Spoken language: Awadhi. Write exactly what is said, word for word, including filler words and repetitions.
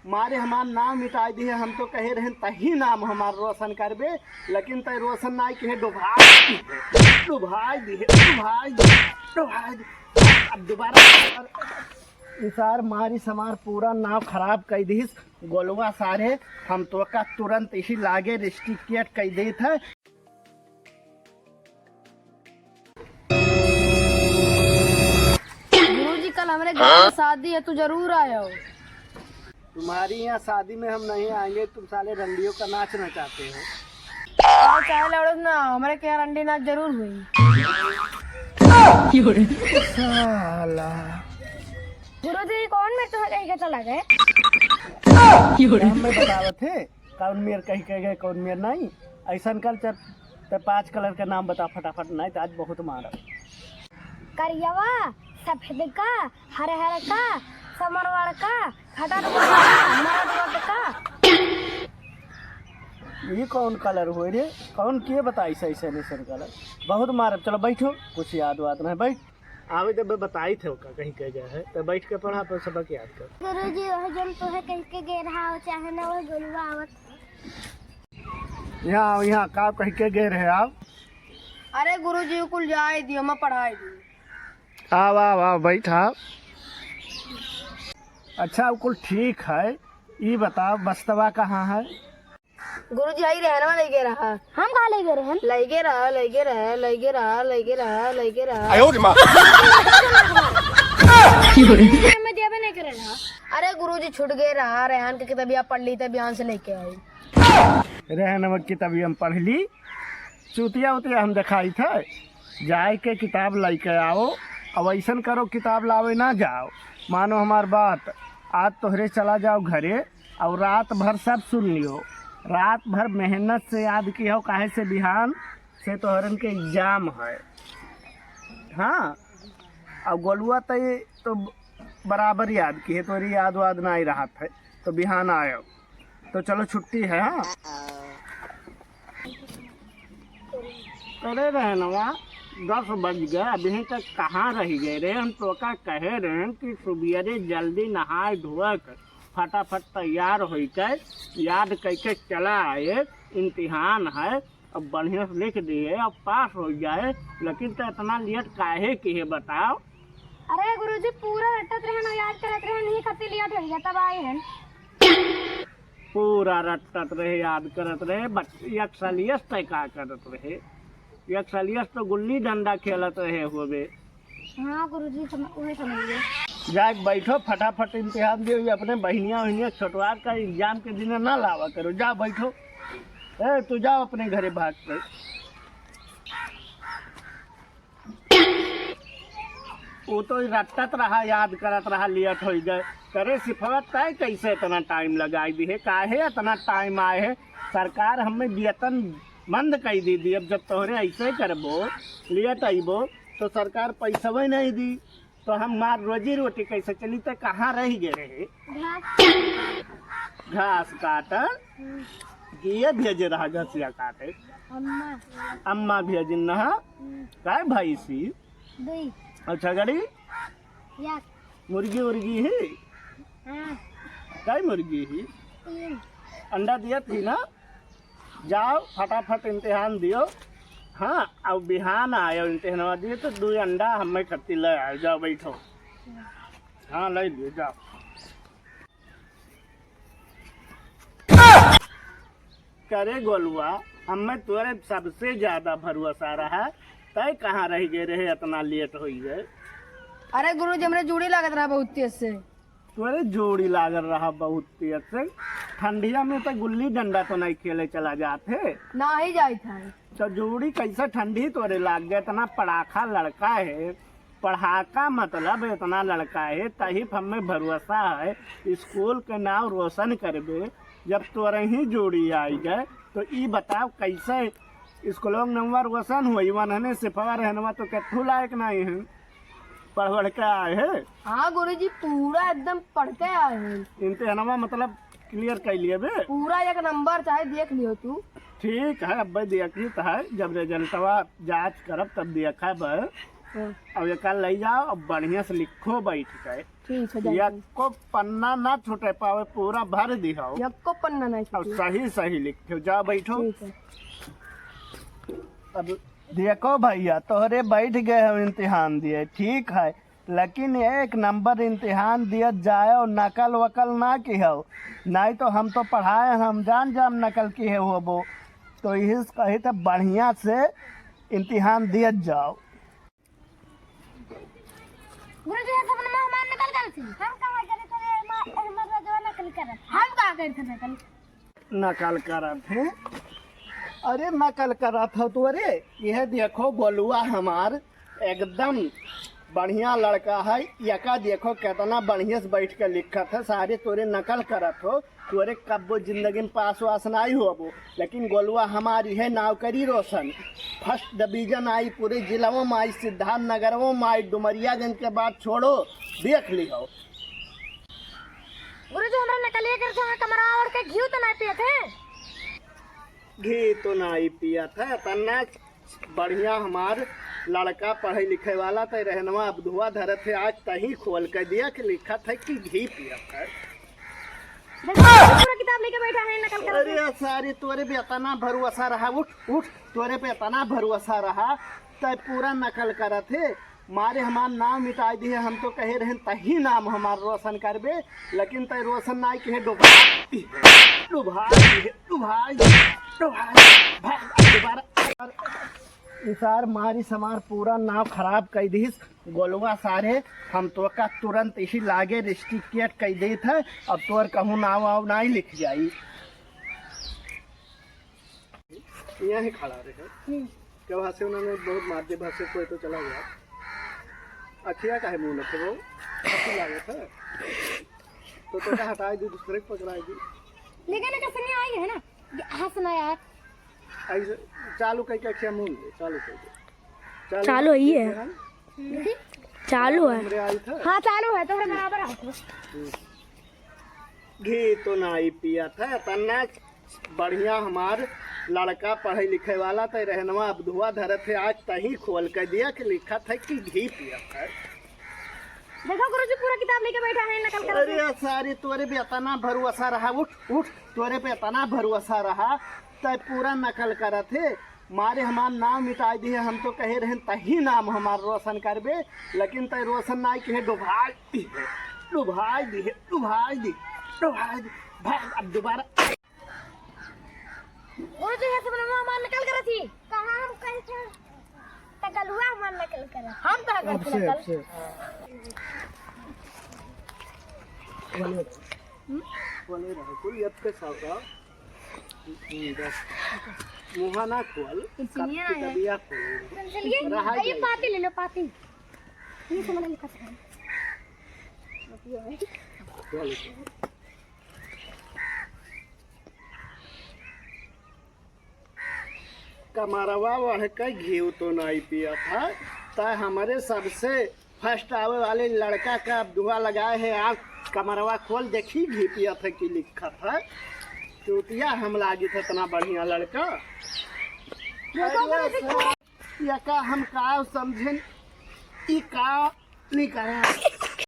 मारे हमार नाम मिटाई दिहे, हम तो कहे रहेन तही नाम हमार रोशन करबे, लेकिन तै रोशन नाई किहे, डुबाई दिहे, डुबाई दिहे, डुबाई दिहे, डुबाई दिहे। अब दोबारा ई सार मारी समार पूरा नाम खराब कई दिहिस। गोलुआ सारे, हम तोका तुरंत ही लागे रिस्ट्रिकेट कई देत है। गुरुजी, कल हमरे घर में शादी है, तू जरूर आयो। तुम्हारी यहाँ शादी में हम नहीं आएंगे, तुम साले रंडियों का नाच नचाते हो। आओ चाहे लड़ो ना, हमरे के यहाँ रंडी नाच जरूर हुई। साला। गुरुजी, कौन मेर तुम्हें कहीं के चला गए? हम मैं बतावत है, कौन मेर कहीं के गए, कौन मेर नहीं। ऐसन कर चल, ते पांच कलर के नाम बता फटाफट, नहीं तो आज बहुत मारब। करियवा, सफेद का, हरे हरे का, समरवाड़ का, खटर का, मरद वट का। ये कौन कलर होय रे? कौन के बताई सही सही निसन कलर? बहुत मारब। चलो बैठो, कुछ याद वाद नहीं, बैठ। आवे जब बताई थे ओका कहीं के गए है, तो बैठ के पढ़ा पर सबक याद कर। गुरुजी, वह जन तो है कहीं के गए रहा हो, चाहे ना वह गोलुआ आवत। यहाँ आओ, यहाँ का कहीं के गए रहे आप? अरे गुरुजी, कुल जाए दियो, मैं पढ़ाई दी। आओ, आओ, आओ, बैठ, आओ। अच्छा, वो कुल ठीक है, ई बताओ, बस्तवा कहाँ है? गुरुजी, आई रहनवा लइगे रहा। हम कहाँ लइगे रहन? लइगे रहा, लइगे रहा, लइगे रहा, लइगे रहा, लइगे रहा। आयो रे माँ। हमें देवे नहीं करे रहा। अरे गुरुजी, छूट गए रहा, रेहान के किताबिया पढ़ ली, तब बिहान से लेके आई। रेहान, हम किताबिया हम पढ़ ली, चूतिया उतिया हम देखाई थे। जाए के किताब लइके आओ। अब ऐसन करो, किताब लावे ना जाओ, मानो हमार बात। आज तोहरे चला जाओ घरे, और रात भर सब सुन लियो। रात भर मेहनत से याद किहो, काहे से बिहान से तोहरन के एग्जाम है। हाँ, और गोलुआ तई तो बराबर याद किहे, तोरी याद वाद ना ही रहत है, तो बिहान आयो। तो चलो, छुट्टी है। हाँ, अरे रहनवा, दस बज गए, अभी तक कहाँ रह गए रे? हम तोका कहे रहेन कि सुबेरे जल्दी नहाए धोए के फटाफट तैयार होई के याद कइके चला आए, इम्तिहान है, अब बढ़िया से लिख दिए, अब पास हो जाए, लेकिन तो इतना लेट काहे किहे बताओ? अरे गुरुजी, पूरा रटत रहन और याद करत रहन, यही खातिर लेट हो गया, तब आए हैं। पूरा रटत रहे, याद करत रहे, बट एक्सलियस तय का करत रहे? एक्सलियस तो गुल्ली डंडा खेलत रहे होबे। हाँ गुरुजी, सम-, उहे समझ गए। जाके बैठो, फटाफट इम्तिहान दियो, ये अपने बहिनिया वहिनिया छोटवार का एग्जाम के दिन ना लावा करो। जा बैठो, ए तू जा अपने घरे भाग के। वो तो रटत रहा, याद करत रहा, लेट हो गए। करे सिफवत तय कैसे इतना टाइम लगाई दी है, काहे इतना टाइम आए है? सरकार हमें वेतन बंद कर दी दी। अब जब तोहरे ऐसे करबो, लेट अइबो, तो सरकार पैसवे नहीं दी, तो हमार रोजी रोटी कैसे चली? तो कहाँ रह गए रहे? घास। घास काटल। हम्म। के भेजे रहा घसिया काटे? अम्मा। अम्मा भेजिन नहा। हम्म। काय भैंसी? दुई। अच्छा, गड़ी? एक। मुर्गी उर्गी ही? हाँ। काय मुर्गी ही? तीन। अंडा दिया थी ना? जाओ, फटाफट इम्तिहान दियो। हाँ, अब बिहान आयो इम्तिहानवा दिए, तो दुई अंडा हमें खत्ती ले आयो। जाओ, बैठो। हाँ, ले लियो, जाओ। करे गोलुआ, हमें तोरे सबसे ज्यादा भरोसा रहा, तय कहाँ रह गए रहे, इतना लेट हो गए? अरे गुरुजी, हमरे जोड़ी लागत रहा बहुत तेज से। तोरे जोड़ी लागल रहा बहुत तेज से। ठंडिया में तो गुल्ली डंडा तो नहीं खेले चला जात है। ना ही जाइत है। तो जोड़ी कैसे ठंडी तोरे लाग गए? इतना पड़ाखा लड़का है, पढ़ाका मतलब इतना लड़का है, तही पे हमें भरोसा है, स्कूल के नाम रोशन करबे। जब तोरे ही जोड़ी आई गए, तो ई बताओ कैसे स्कूलों के नंबर रोशन होई? वनहने सिफवा रहनवा तो कथू लायक नहीं है। पढ़ पढ़ के आए है। हाँ गुरुजी, पूरा एकदम पढ़ के आए हैं। इम्तिहानवा मतलब क्लियर कर लिए बे। पूरा एक नंबर, चाहे देख लियो तू। ठीक है, अब देखी तो है, जब रिजल्टवा जांच करब तब देखब। हाँ। अब एक ले जाओ, अब बढ़िया से लिखो बैठ के। ठीक है, जाइए। यक्को पन्ना ना छूटे पावे, पूरा भर दिहो। यक्को पन्ना ना और छूटे। सही सही लिखो, जा बैठो। ठीक है। अब देखो भैया, तोहरे बैठ गए हम इम्तिहान दिए, ठीक है, लेकिन एक नंबर इम्तिहान दियत जाओ, नकल वकल ना किहो, नहीं तो हम तो पढ़ाए, हम जान जाम नकल किहे होबो। तो यही से कही था, बढ़िया से इम्तिहान दियत जाओ। गुरुजी, ये सब मेहमान नकल करत ही। हम कहाँ करे थे रे, मा-, ए, मतलब जो नकल करत। हम कहाँ करे थे नकल? नकल करत है? अरे नकल करत हो तू? अरे यह देखो गोलुआ हमार एकदम बढ़िया लड़का है, यका देखो कितना बढ़िया से बैठ के लिखत है, सारे तोरे नकल करत हो। तोरे कब्बो जिंदगी में पास वास नाई होबो, लेकिन गोलुआ हमार इहे नाव करी रोशन। फर्स्ट डिवीजन आई पूरे जिलाओं में आई, सिद्धार्थ नगरों में आई, डुमरियागंज के बाद छोड़ो, देख लिहो। गुरुजी, हमरा नकलिए कर से कमरा ओढ़ के घी तो नहीं पियत है। घी तो नाई पियत है, तना बढ़िया हमार लड़का पढ़े लिखे वाला, तै रहनवा अब धुआ धरत है, आज तही खोल के दिया कि लिखत है कि घी पियत है। देखो, पूरा किताब लेके बैठा है, नकल करत है। अरे सारी, तोरे पे इतना भरोसा रहा, उठ, उठ, तोरे पे इतना भरोसा रहा, तै पूरा नकल करत है। मारे हमार नाम मिटाई दिहे, हम तो कहे रहन तही नाम हमार रोशन करबे, लेकिन तै रोशन नाई किहे, डुबा दिहे, डुबा दिहे, डुबा दिहे, डुबा दिहे। भाग, दोबारा। ई सार मारी समार पूरा नाव खराब कई दिहिस। गोलुआ सारे, हम तोका तुरंत इसी लागे रिस्ट्रिकेट कई देत है, अब तोर कहूँ नाव वाव नाई लिख जाई। यहाँ ही खड़ा रहे। हम्म। क्या भाषा उन्होंने बहुत मार दी, भाषा कोई तो चला गया। अखिया काहे मुंह रखे वो? अच्छी लागत है। तो तोका हटाई दी, दूसरे को पकड़ाई दी। लेकिन ना कसम आई है ना, हंसना यार। ऐसे चालू करके अखिया मुंह दे, चालू करके। चालू ही है। देखी? चालू है। हमरे आई था। हाँ, चालू है, तोहरे बराबर है। हम्म। घी तो नाई पियत है, तना बढ़िया हमार लड़का पढ़े लिखे वाला, तै रहनवा अब धुआ धरत है, आज तही खोल के दिया कि लिखत है कि घी पियत है। देखो गुरुजी, पूरा किताब लेके बैठा है, नकल करत है। अरे सारी, तोरे पे इतना भरोसा रहा, उठ, उठ, तोरे पे इतना भरोसा रहा, तै पूरा नकल करत है। मारे हमार नाम मिटाई दिहे, हम तो कहे रहन तही नाम हमार रोशन करबे, लेकिन तै रोशन नाई किहे, डुबाई दिहे, डुबाई दिहे, डुबाई दिहे, डुबाई दिहे। भाग, अब दोबारा। गुरुजी, ये सब हमार नकल करत ही। कहाँ हम कहीं थे? त गलुआ हमार नकल करत। हम कहाँ करत अब से, नकल? अब से। बोले, बोले रहो, कुल यद के साथ आओ। हम्म, बस। मुँह ना खोल, पेंसिलिया ना है। कबिया खोल। पेंसिलिया? रहा ये जाए। पाती ले लो, पाती। ये समझ लिखा था। खोल। कमरवा ओढ़ के घीव तो नाई पियत है, त हमरे सबसे फर्स्ट आवे वाले लड़का का अब दुआ लगाए है, आज कमरवा खोल देखी घी पियत है कि लिखत है। चूतिया हम लागित है इतना बढ़िया लड़का। देखो, अरे देखो। सर, यका हम का समझेन, ई का नहीं करे।